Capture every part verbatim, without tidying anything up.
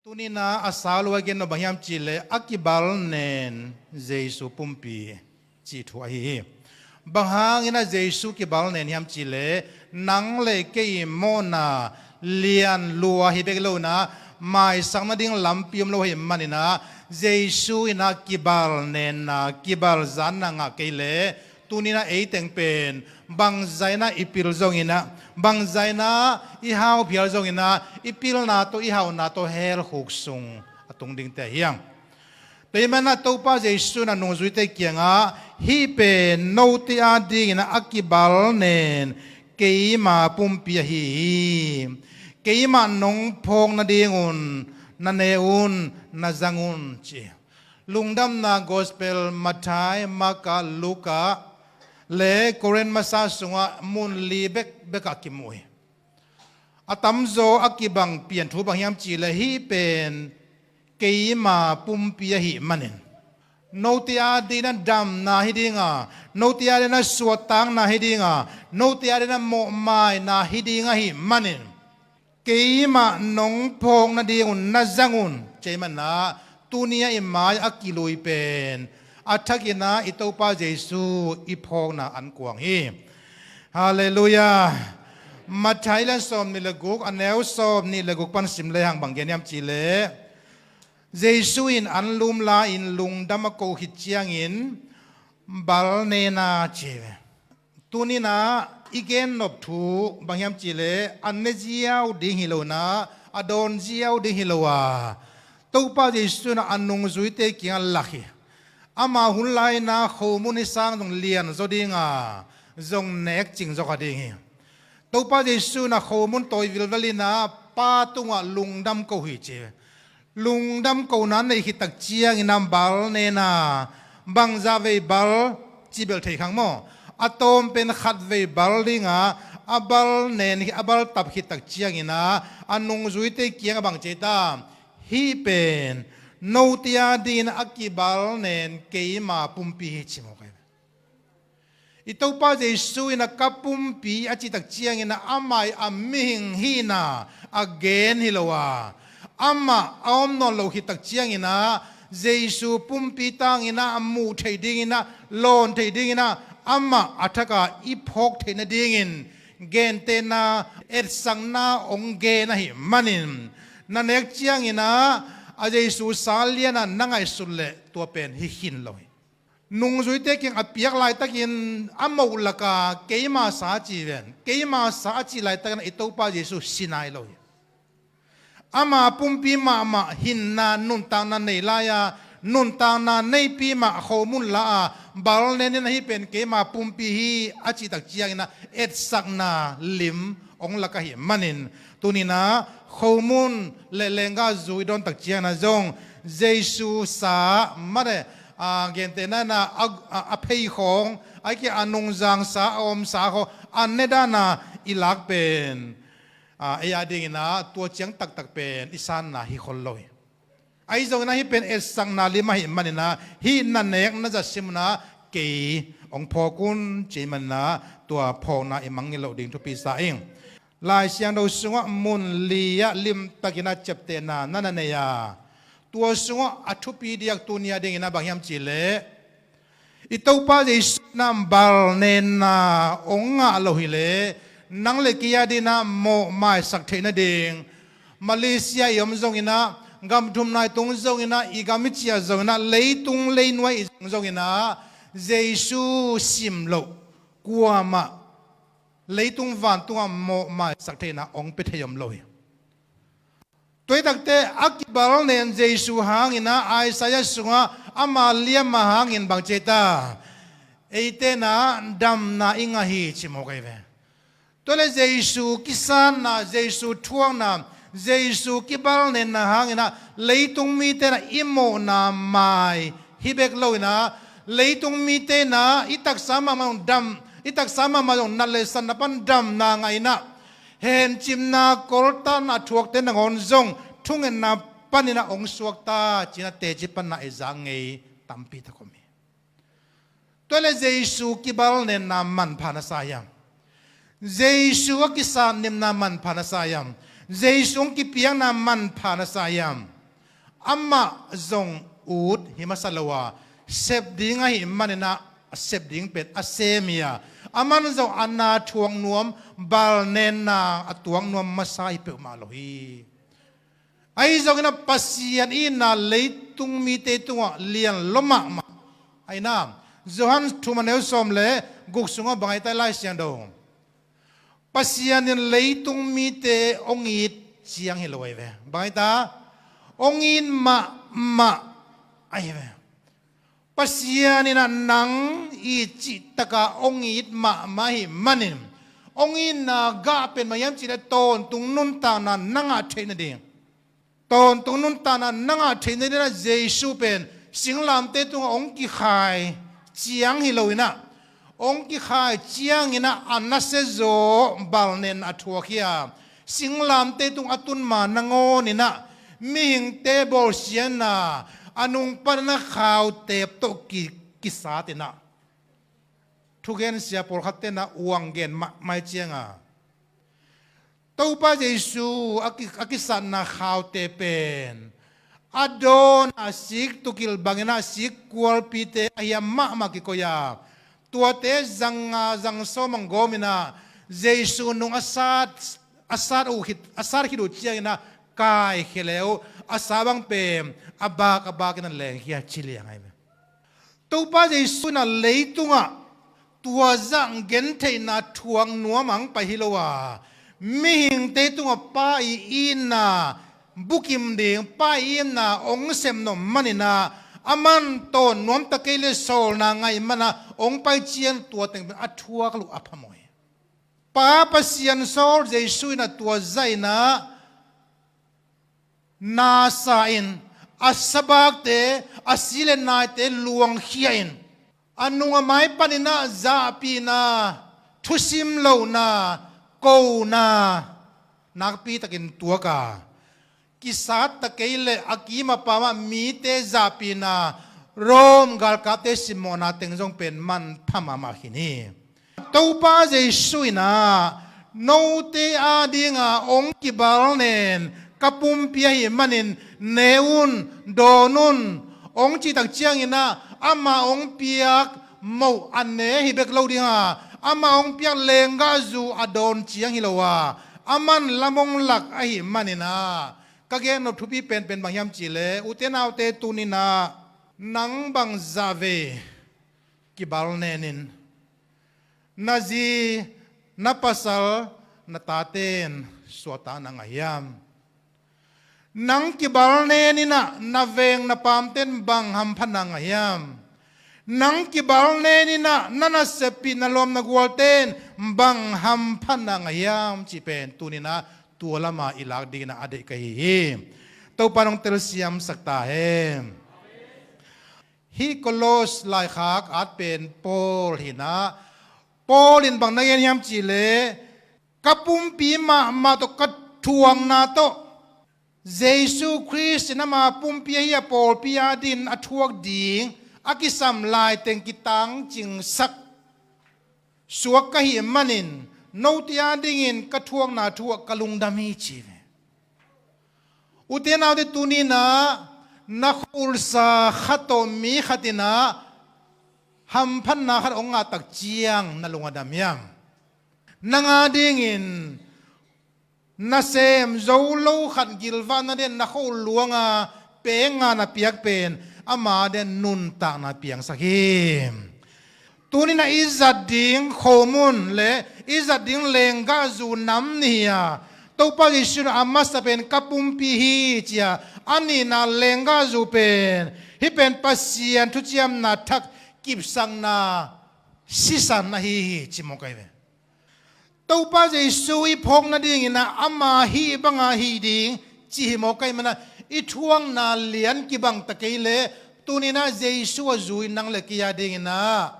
Tuni-in a sau lo a gen nop bang hiam cih leh a kibal nen Jesu pumpi cih thu ahi hi. Bang hangin a Jesu kibal nen hiam cih leh nang le kei mawhna lian lua hi bek lo-in a, maisak nading lampi om lo ahih manin a, Jesu in a kibal nenna, kibal zanna ngah kei leh, tuni-in a ei teng pen bangzah in a i pil zongin a, bangzah in a i hau phial zongin a, i pilna tawh i hauna tawh hell khuk sung a tung dingte hi hang. Tua ahih manin a Topa Jesu in a nungzuite kiangah, "Hih pen note adingin a kibal nen keima pumpi ahi hi. Keimah nong phawk nadingun na ne un, na zang un," ci. Lungdamna Gospel Matthai, Marka, Luka le Korin masa sungah mun li bekbek ah kimu hi. A tamzaw a kibang pian thu bang hiam cih leh hih pen keima pumpi ahih manin, note adingin a damna hi ding a, note adingin a suahtakna hi ding a, note adingin a mawhmaina hi ding ahih manin, "Keimah nong phawk nadingun na zang un," ci ahih manin a, tuni-a i mai a kilui pen a thakin a i Topa Jesu i phawkna ankuang hi. Halleluiah. Matthai lian sawmnih le guk, a neu sawmnih le guk pan sim lehang bang gen hiam cih leh, Jesu in anlum la-in lungdam a ko khit ciangin bal nen a ci hi ve. Tuni-in a i gen nop thu bang hiam cih leh a ne ziau ding hi lo-in a, a dawn ziau ding hi lo a, Topa Jesu in a nungzuite kiangah lak hi. Ama hun lai-in a khomun hi sang zong lian zaw ding a, zong nek cing zaw kha ding hi. Topa Jesu in a khomun tawi vilvel in a Pa tungah lungdam ko hi ci. Lungdam kona nei khit tak ciangin a bal nen a, bangzah vei bal ci bel thei khang maw? A tawm pen khat vei bal ding a, a bal nen, a bal tap khit tak ciangin a, a nungzuite kiangah bang ci ta? "Hih pen note adingin a kibal nen keima pumpi hi," ci mawk hi. I Topa Jesu in a ka pumpi a cih tak ciangin a, amah i a mihing hihna a gen hi lo a, amah a om nawn lo khit tak ciangin a, Jesu pumpi tangin a, a muh theih dingin a, lawn theih dingin a, amah a thak a i phawk theih nadingin gentehna, etsakna hong gen ahih manin, na nek ciangin a, a Jesu sa lian a na ngaihsut leh tua pen hi khin lo hi. Nungzuite kiang a piak laitakin a moh laka keima sa a ci ven. Keima sa a cih laitakin a i Topa Jesu si nai lo hi. Ama pumpi mahmah hinna nuntakna nei lai-a, nuntakna neipi mah khomun la-a, bal nen in a hih pen keima pumpi hi a cih tak ciangin a etsakna lim hong lak ahih manin, tuni-in a khomun le leenggah zu i dawn tak ciangin a zong Jesu sa mate, a, gentehna in a, a, a phei khawng, ahih kei a nungzang sa, a om sa khawng a ne dan a i lak pen, a, ei adingin a tua ciang taktak pen i sanna hi khol lo hi. Ahi zongin a hih pen etsakna lim ahih manin a, hih na nek na zat sim un a, "Kei hong phawk un," ci ahih manin a, tua phawkna i mangngilh loh ding thupi sa ing. Lai Siangtho sungah mun li ah limtakin a ciaptehna na na nei a, tua sungah a thupi diak tuni a dingin a bang hiam cih leh, i Topa Jesu in a bal nenna hong ngah lo hi leh, nang le kei a dingin a mawh maisak theih nading, Malaysia i om zongin a, gam thumna i tung zongin a, i gam i ciah zongin a, leitung leinuai i zong zongin a, Jesu sim loh kuamah leitung vantungah mawh maisak theihna hong pia thei om lo hi. Tua hi takteh a kibal nen Jesu hangin a, Isaiah sungah ama liamma hangin bang ci ta? "Eite in a damna i ngah hi," ci mawk ahi ve. Tua leh Jesu kisanna, Jesu thuakna, Jesu kibal nenna hangin a, leitung mite in a i mawhna mai hi bek lo-in a, leitung mite in a i taksa mahmah zong dam, i taksa mahmah zong nat le satna pan damna ngah in a, hencipna, koltatna a thuakte nangawn zong thungetna panin a hong suak ta, ci-in a teci panna i zak ngei tampi tak om hi. Tua leh Jesu kibal nenna manpha na sa hiam? Jesu a kisatnimna manpha na sa hiam? Jesu hong kipiakna manpha na sa hiam? Amah zong ut hi masa lo a, sep ding ahih manin ah, a sep ding pen a sem hi a, aman zong a na thuak nuam, balnenna a tuak nuam masa hi peuhmah lo hi. Ahi zongin ah Pasian itna leitung mite tungah lian lua mahmah. Ahi na, Johan thum a neu sawm le guk sungah bang a hi ta i Lai Siangtho? Pasian in leitung mite hong it ciang hi lo ahi ve. Bang a hi ta? Hong it mahmah ahi ve. Pasian in ah nang it cih takah hong it mahmah ahih manin, hong itna gah pen bang hiam cih leh tawntung nuntakna na ngah theih nading, tawntung nuntakna na ngah theih nading ah Jesu pen singlamteh tungah hong kikhai ciang hi lo in ah, hong kikhai ciangin ah a nasia zaw balnen a thuak hi a, singlamteh tung a tun ma nangawnin ah mihingte bawlsiatna, a nung panin ah khautep tawh ki, kisat in ah, thugen sia pawlkhatte in ah uang gen mahmah ciang a, Topa Jesu a ki, a kisatna khautep pen a dawn a sik tukilh bangin ah sik kualpite a hiam mahmah kikoih a, tuate zang nga zang sawm a gawm in ah Jesu nung a sat, a sat uh khit, a sat khit uh ciangin ah kaikhia le uh, a sa bang pen a bak a bakin ah lengkhia ci liang ahi ve. Topa Jesu in ah leitungah tua zah gentheihna thuak nuam a hong pai hi lo a, mihingte tungah Pa i itna bukim ding, Pa i itna hong sem nop manin ah, aman tawn nuam ta kei leh sawlna ngaih man ah hong pai ciang tua teng pen a thuak loh a phamawh hi. Pa Pasian sawl Jesu in ah tua zah in ah na sa in, a sabakte, a si le naite luangkhia in, a nung a mai panin ah zahpihna, thusim lohna, kona nakpitakin tuak a, kisat ta kei leh a kim a pam ah mite zahpihna, Rome galkapte simmawhna teng zong pen manpha mahmah khin hi. Topa Jesu in ah note adinga hong kibalnen ka pumpi ahih manin ne un, dawn un, hong cih tak ciangin ah ama hong piak moh a ne hi bek lo ding a, ama hong piak lenggahzu a dawn ciang hi lo a, aman lam hong lak ahih manin ah, ka gen nop thupi penpen bang hiam cih leh, ute naute, tuni-in ah nang bang zah vei kibalnen in, na zi, na pasal, na taten suahtakna ngah hiam? Nang kibalnen in ah na veng na pamten bang hamphatna ngah hiam? Nang kibalnen in ah na naseppih, na lawm na gualten bang hamphatna ngah hiam cih pen tuni-in ah tua lamah i lak dingin ah a deih ka hi hi. Topa in hong telsiamsak ta hen. Hih Kolos laikhak at pen Paul hi-in ah, Paul in bang na gen hiam cih leh, ka pumpi mahmah tawh ka thuakna tawh, Jesu Khrist in ama pumpi ahi a pawlpi adingin a thuak ding a kisam laiteng kitangcingsak suak ka hih manin, note adingin ka thuakna thu ah ka lungdam hi ci ve. Ute naute, tuni-in ah na khuahulsa khat tawh mi khat in ah hamphatna khat hong ngah tak ciang na lung a dam hiam? Nang adingin nasem zo lo khat gilvahna dingin na khuahul luang a pengah na piak pen ama dingin nuntakna piangsak hi. Tuni-in ah i zat ding khomun le i zat ding lenggahzu nam ni hi a, Topa Jesu in a masa pen ka pumpi hi ci a, a nihna lenggahzu pen, hih pen Pasian thuciamna thak kipsakna sisan ahi hi ci mawk ahi ve. Topa Jesu i phawk nadingin ah ama hih banga hih ding cih hi mawk ahih manin ah, i thuakna lian kibang ta kei leh, tuni-in ah Jesu a zui nang le kei adingin ah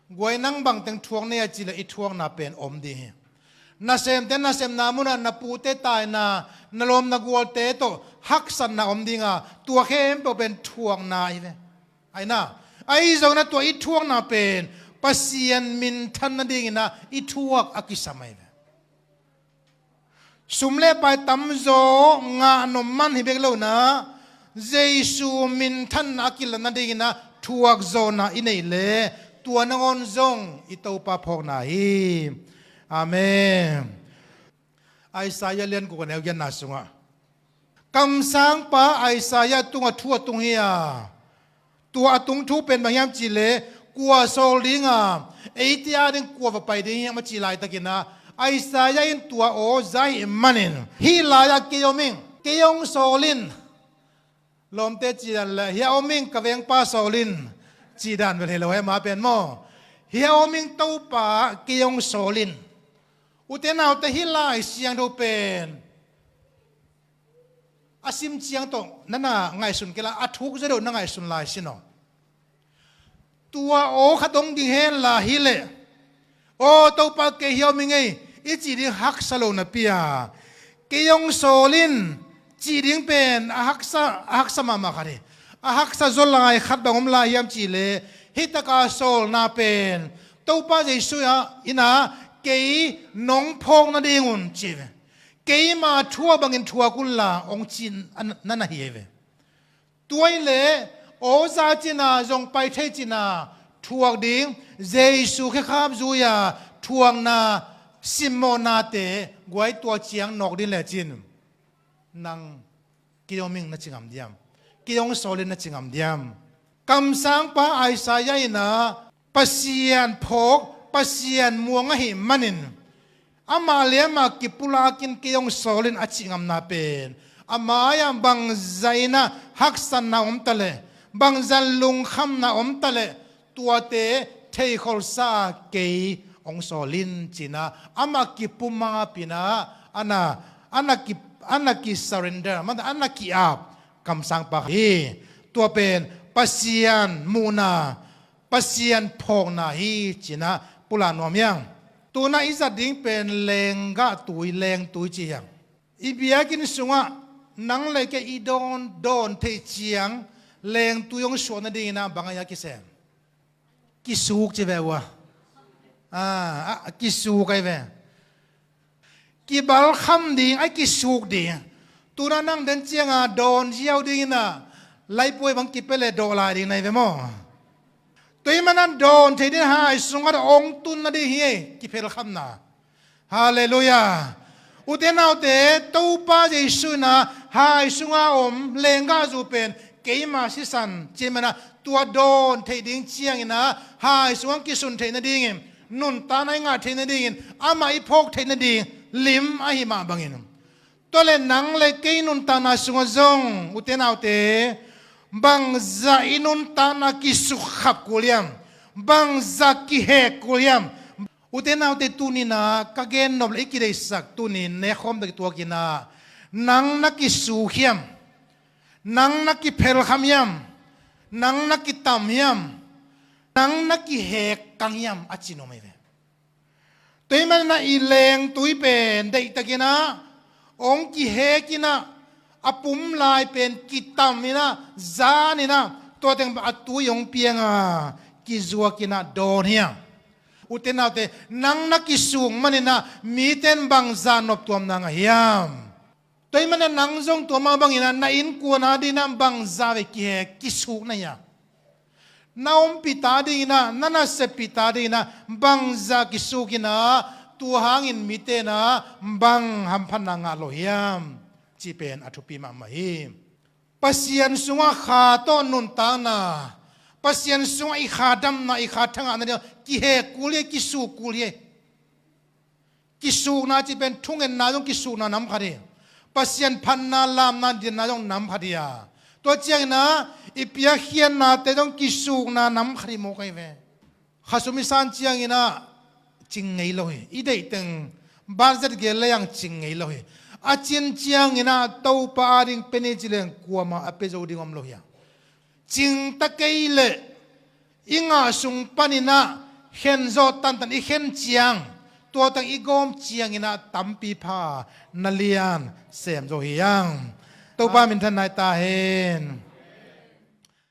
guai nang bangteng thuak na hia cih leh i thuakna pen om ding hi. Nasemte nasemna munah na pute taina, na lawm na gualte tawh haksatna om ding a, tua khempeuh pen thuakna ahi ve. Ahi na, ahi zongin ah tua i thuakna pen Pasian minthan nadingin ah i thuak a kisam ahi ve. Sum le pai tamzaw ngah nop man hi bek lo-in ah, Jesu minthanna a kilat nadingin ah thuakzawhna i neih leh tua nangawn zong i Topa phawkna hi. Amen. Isaiah lian guk a neu giatna sungah kamsangpa Isaiah tungah thu a tung hi a, tua a tung thu pen bang hiam cih leh, kua sawl ding a, eite ading kua va pai ding hiam a cih laitakin ah, Isaiah in tua aw za ahih manin, hih lai-ah kei om ing, kei hong sawl in, lawmte cih dan leh, hiah om ing ka vengpa sawl in cih dan bel hi lo hi, ama pen maw. Hiah om ing Topa, kei hong sawl in. Ute naute, hih Lai Siangtho pen a sim ciang tawh na na ngaihsun kei la, a thuk zaw deuh na ngaihsun lai sin aw. Tua aw khat hong ding hen la hi leh, aw Topa, kei hiah om ing ei, i cih ding haksa lo napi a, kei hong sawl in cih ding pen a haksa, a haksa mahmah khat hi. A haksa zaw lai khat bang om lai hiam cih leh, hih taka sawlna pen Topa Jesu in ah, kei nong phawk nadingun ci hi ve. Keima thuak bangin thuak un la hong ci-in a na, na na hi hi ve. Tua hi leh, aw za cih na, zong pai thei cih na, thuak ding, Jesu khekhap zui-a thuakna, simmawhnate guai, tua ciang nawk ding lecin, nang kei om ing na ci ngam diam? Kei hong sawl in na ci ngam diam? Kamsangpa Isaiah in ah Pasian phawk, Pasian muang ahih manin, amah le amah kipulakin kei hong sawl in a cih ngamna pen, a mai-ah bangzah in ah haksatna om ta leh, bangzah lungkhamna om ta leh, tuate theikholsa-a kei hong sawl in ci-in ah, amah kipumap in ah, a na, a na ki, a na ki surrender, a na ki-ap kamsangpa hi. Tua pen Pasian muhna, Pasian phawkna hi ci-in ah pulak nuam hi hang. Tu-in ah i zat ding pen lenggah tui, lengtui ci hi hang. I biakinn sungah nang le kei i dawn, dawn theih ciang lengtui hong suah nadingin ah bang ahi a kisem? Kisuk ci ve uh a. Ah, ah, kisuk ahi ve. Kibalkham ding, a kisuk ding. Tu-in ah nang den ciangah dawn ziau dingin ah laipuai bang kipia leh dawh lai ding na hi ve maw. Tua ahih manin dawn theih ding hai sungah hong tun nading hi ei, kiphelkhamna. Halleluiah. Ute naute, Topa Jesu in ah hai sunga om lenggahzu pen keima sisan ci-in ah, tua dawn theih ding ciangin ah hai sungah kisun theih nadingin, nuntakna i ngah theih nadingin, amah i phawk theih nading lim ahi mah bangin, tua leh nang le kei nuntakna sungah zong, ute naute, bangzah i nuntakna kisukkhap kul hiam? Bangzah kihek kul hiam? Ute naute, tuni-in ah ka gen nop le i kideihsak tuni-in nekkhawm tak i tuakin ah, nang na kisuk hiam? Nang na kiphelkham hiam? Nang na kitam hiam? Nang na kihek kang hiam, a ci nuam ahi ve. Tua ahih manin ah i lengtui pen deihtakin ah hong kihek in ah, a pum lai pen kitam in ah, zan in ah, tua teng a tui hong piang a, kizuak in ah dawn hi hang. Ute naute, nang na kisuk manin ah mite in bangzah noptuamna ngah hiam? Tua ahih manin ah nang zong tua mah bangin ah na innkuan adingin ah bangzah vei kihek, kisuk na hiam? Na ompihte adingin ah, na naseppihte adingin ah bangzah kisuk in ah, tua hangin mite in ah bang hamphatna ngah lo hiam, cih pen a thupi mahmah hi. Pasian sungah kha tawh nuntakna, Pasian sungah i kha damna, i kha thangahna ding kihek kul hi, kisuk kul hi. Kisukna cih pen thungetna zong kisukna nam khat hi. Pasian phatna, lamna, dinna zong nam khat hi a. Tua ciangin ah i piakkhiatnate zong kisukna nam khat hi mawk ahi ve. Khasum i san ciangin ah cing ngei lo hi. I deih teng budget gel le ang cing ngei lo hi. A cin ciangin ah Topa ading pia ni ci leng kuamah a pia zo ding om lo hi a. Cing ta kei leh i ngah sung panin ah khen zawh tantan i khen ciang, tua teng i gawm ciangin ah tampi pha na lian sem zo hi hang. Topa minthanna hi ta hen.